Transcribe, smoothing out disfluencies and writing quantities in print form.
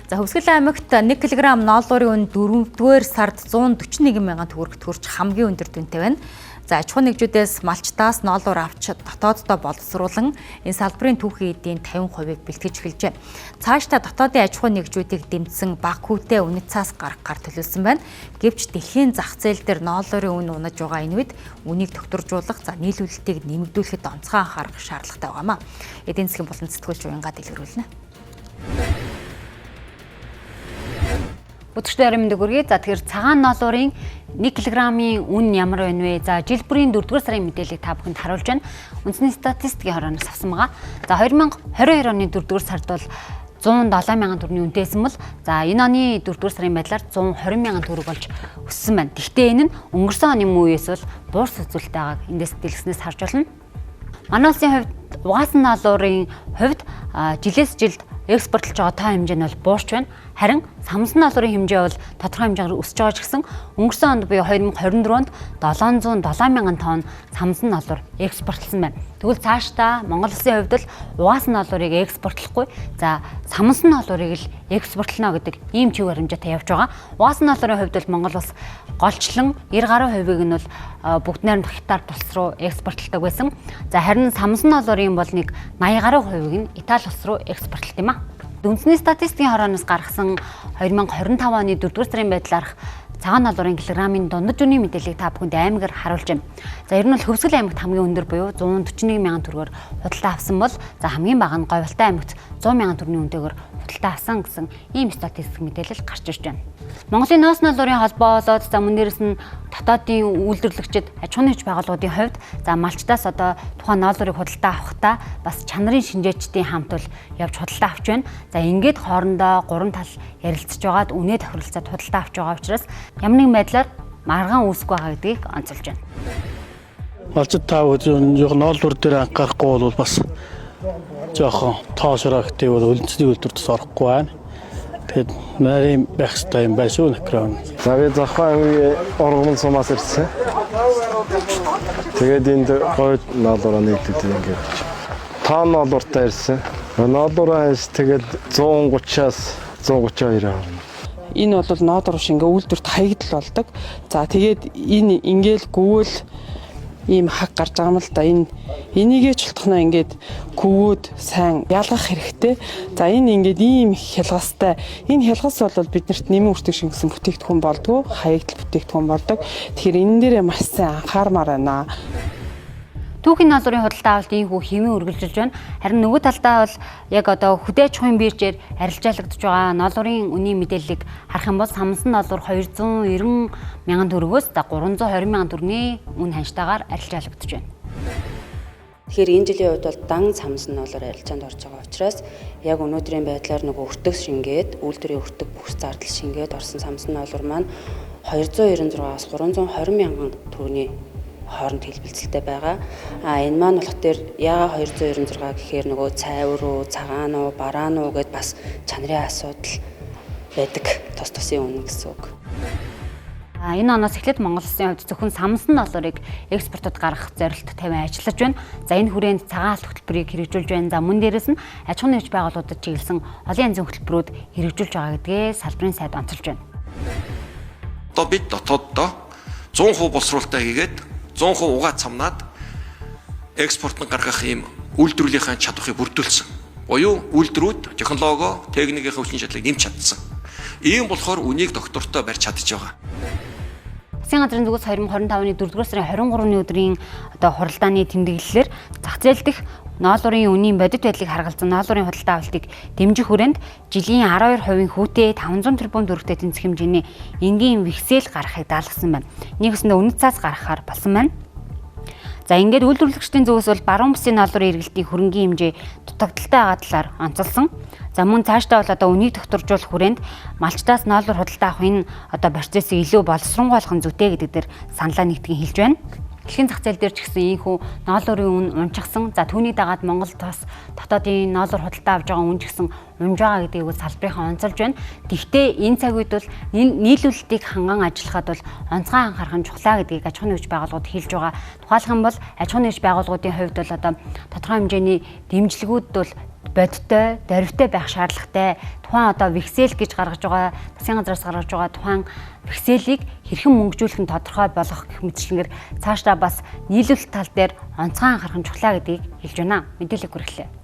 За Хөвсгөл аймагт 1 кг ноолуурын үн 4-р сард 141 мянган төгрөгт хүрч хамгийн өндөр дүнтэй байна. За аж ахуйн нэгжүүдээс малчдаас ноолуур авч дотооддоо боловсруулан энэ салбарын түүхийн эдийн 50%-ийг бэлтгэж эхэлжээ. Цаашдаа дотоодын аж ахуйн нэгжүүдийг дэмжсэн бага хүүтэй үнэт цаас гаргахаар төлөвлөсөн байна. Гэвч дэлхийн зах зээл дээр ноолуурын үн унаж байгаа энэ үед үнийг докторжуулах, за нийлүүлэлтийг нэмэгдүүлэхэд онцгой анхаарах шаардлагатай байгаамаа. Эдийн засгийн булан сэтгүүлч уянгаа дэлгэрүүлнэ. Өдөртөө орой мэндийг хүргэе. За тэгэхээр цагаан ноолуурын 1 кг-ийн үн ямар байна вэ? За жил бүрийн 4-р сарын мэдээллийг та бүхэнд харуулж байна. Үндэсний статистикийн хорооноос авсан байгаа. За 2022 оны 4-р сард бол 107 мянган төгрөгийн үнэтэйсэн бол за энэ оны 4-р сарын байдлаар 120 мянган төгрөг болж өссөн байна. Гэхдээ энэ нь өнгөрсөн оны мөн үеэс бол буурс үзүүлэлт байгааг эндээс дэлгэснээс харж байна. Манай улсын хувьд угаасан ноолуурын хувьд жилээс жилд экспортлж байгаа тоо хэмжээ нь бол буурч байна. Харин самсан ноолуурын хэмжээ бол тодорхой хэмжээгээр өсөж байгаа ч гэсэн өнгөрсөн онд буюу 2024 онд 707 мянган тонн самсан ноолуур экспортлсон байна. Тэгвэл цаашдаа Монгол улсын хувьд л угаасан ноолуурыг экспортлохгүй, за самсан ноолуурыг л экспортлно гэдэг ийм чиг баримжаатай явж байгаа. Угаасан ноолуурын хувьд бол Монгол улс голчлон 90 гаруй хувийг нь бол бүгд найрамдах Хятад улс руу экспортлдог байсан. За харин самсан ноолуурын бол нэг 80 гаруй хувийг нь Итали улс руу экспортлдог юм а. Үндэсний статистикийн хорооноос гаргасан 2025 оны 4-р сарын байдлаарх цагаан ноолуурын килограммын дундаж үнийн мэдээллийг та бүхэнд аймагаар харуулж байна. За ер нь бол Хөвсгөл аймагт хамгийн өндөр буюу 141 мянган төгрөгөөр худалдаа авсан бол за хамгийн бага нь Говьалтай аймагт 100 мянган төгрөгийн үнэтэйгээр худалдаа авсан гэсэн ийм статистик мэдээлэл гарч ирж байна. Монголын ноос ноолуурын холбоо болоод за мөн дээрээс нь дотоодын үйлдвэрлэгчид, аж ахуйн нэгж байгууллагуудын хувьд за малчдаас одоо тухайн ноолуурыг худалдаа авахдаа бас чанарын шинжээчдийн хамт бол явж худалдаа авч байна. За ингээд хоорондоо гурван тал ярилцж байгаад үнэ тохиролцоод худалдаа авч байгаа учраас ямар нэгэн байдлаар маргаан үүсэхгүй байгаа гэдгийг онцолж байна. Малчид та бүхэн ноолуур дээр анхаарахгүй бол бас жоохон тоошроо гэдэг бол үндэсний үйлдвэрт бас орохгүй байна. Тэгээд нарийн байх хэрэгтэй юм байна шүү нэкрон. За би Завхаа аймгийн Ургамал сумаас ирсэн. Тэгээд энд гоё ноолуураа нийлүүлдэг ингээд. Тоо ноолууртай ирсэн. Ноолуураа хайс тэгээд 130-аас 132 авна. Энэ бол ноолуур шиг ингээ үйлдвэрт хаягдал болдог. За тэгээд энэ ингээл гүвэл ийм хаг гарч байгаа юм л да. Энэ энийгээ ч болтохноо ингээд гүвөөд сайн ялгах хэрэгтэй. За энэ ингээд ийм хялгастай. Энэ хялгас бол биднэрт нэмэн үртэг шингэсэн бүтээгдэхүүн болдгоо, хаягдал бүтээгдэхүүн болдог. Тэгэхээр энэ дээрээ маш сайн анхаармаар байна. Түүхийн ноолуурын худалдаа авалт ийхүү хэмээн үргэлжилж байна. Харин нөгөө талдаа бол яг одоо хөдөө аж ахуйн биржээр арилжаалагдж байгаа ноолуурын үнийн мэдээллийг харах юм бол самсан ноолуур 290 мянган төгрөгөөс 320 мянган төгрөгийн үн ханштайгаар арилжаалагдж байна. Тэгэхээр энэ жилийн хувьд бол дан самсан ноолуур арилжаанд орж байгаа учраас яг өнөөдрийн байдлаар нөгөө өртөг шингээд, үйлдвэрийн өртөг бүх зардал шингээд орсон самсан ноолуур маань 296-аас 320 мянган төгрөгийн хооронд хэлбэлцэлтэй байгаа. А энэ маань болох дээр яагаад 296 гэхээр нөгөө цайвар уу, цагаан уу, бараан уу гэд бас чанарын асуудал байдаг тус тусын үнэ гэсэн үг. Энэ оноос эхлээд Монгол улсын хувьд зөвхөн самсан ноолуурыг экспортод гаргах зорилт тавиан ажиллаж байна. За энэ хүрээнд цагаан алт хөтөлбөрийг хэрэгжүүлж байна. За мөн дээрээс нь аж ахуйн нэгж байгууллагуудад чиглэсэн олон янзын хөтөлбөрүүд хэрэгжүүлж байгаа гэдгээ салбарын сайд онцолж байна. Одоо бид дотооддоо 100% боловсруулалтаа хийгээд 100% угаа цамнаад экспорт нь гаргах ийм үйлдвэрлэлийнхаа чадварыг бүрдүүлсэн. Буюу үйлдвэрүүд технологи, техникийн хүчин чадлыг нэмж чадсан. Ийм болохоор үнийг доктортой барьж чадж байгаа. Засгийн газрын зүгээс 2025 оны 4-р сарын 23-ны өдрийн одоо хуралдааны тэмдэглэлээр зах зээл дэх ноолуурын үнийн бодит байдлыг харгалзан ноолуурын худалдаа авалтыг дэмжих хүрээнд жилийн 12% хүүтэй 500 тэрбум төгрөгтэй тэнцэх хэмжээний энгийн вексель гаргахыг даалгасан байна. Нийгсэндээ үнэт цаас гаргахаар болсон байна. За ингээд үйлдвэрлэгчдийн зүгээс бол баруун бүсийн ноолуурын эргэлтийн хөрөнгийн хэмжээ дутагдaltaй байгаа талаар онцолсон. За мөн цаашдаа бол одоо үнийг докторжуулах хүрээнд малчдаас ноолуур худалдаа авах энэ одоо процессыг илүү боловсронгуй болгох нь зүйтэй гэдэг дээр саналаа нэгтгэн хэлж байна. Дэлхийн зах зээл дээр ч гэсэн ийхүү ноолуурын үн унчихсан. За түүний дагаад Монголд бас дотоодын ноолуур худалдаа авж байгаа үн ч гэсэн унж байгаа гэдгийг бол салбарынхаа онцолж байна. Тэгэхдээ энэ цаг үед бол нийлүүлэлтийг ханган ажиллахад бол онцгой анхаарах нь чухлаа гэдгийг аж ахуйн нэгж байгууллагууд хэлж байгаа. Тухайлах юм бол аж ахуйн нэгж байгууллагуудын хувьд бол одоо тодорхой хэмжээний дэмжлэгүүд бол Бодтой, дөрвтэй байх шаардлагатай. Тухайн одоо вексель гэж гаргаж байгаа, засгийн газраас гаргаж байгаа тухайн векселийг хэрхэн мөнгөжүүлэх нь тодорхой болгох гэх мэтчлэнгээр цаашдаа бас нийлүүлэлт тал дээр онцгой анхаарах нь чухлаа гэдгийг хэлж байна. Мэдээлэл хүргэлээ.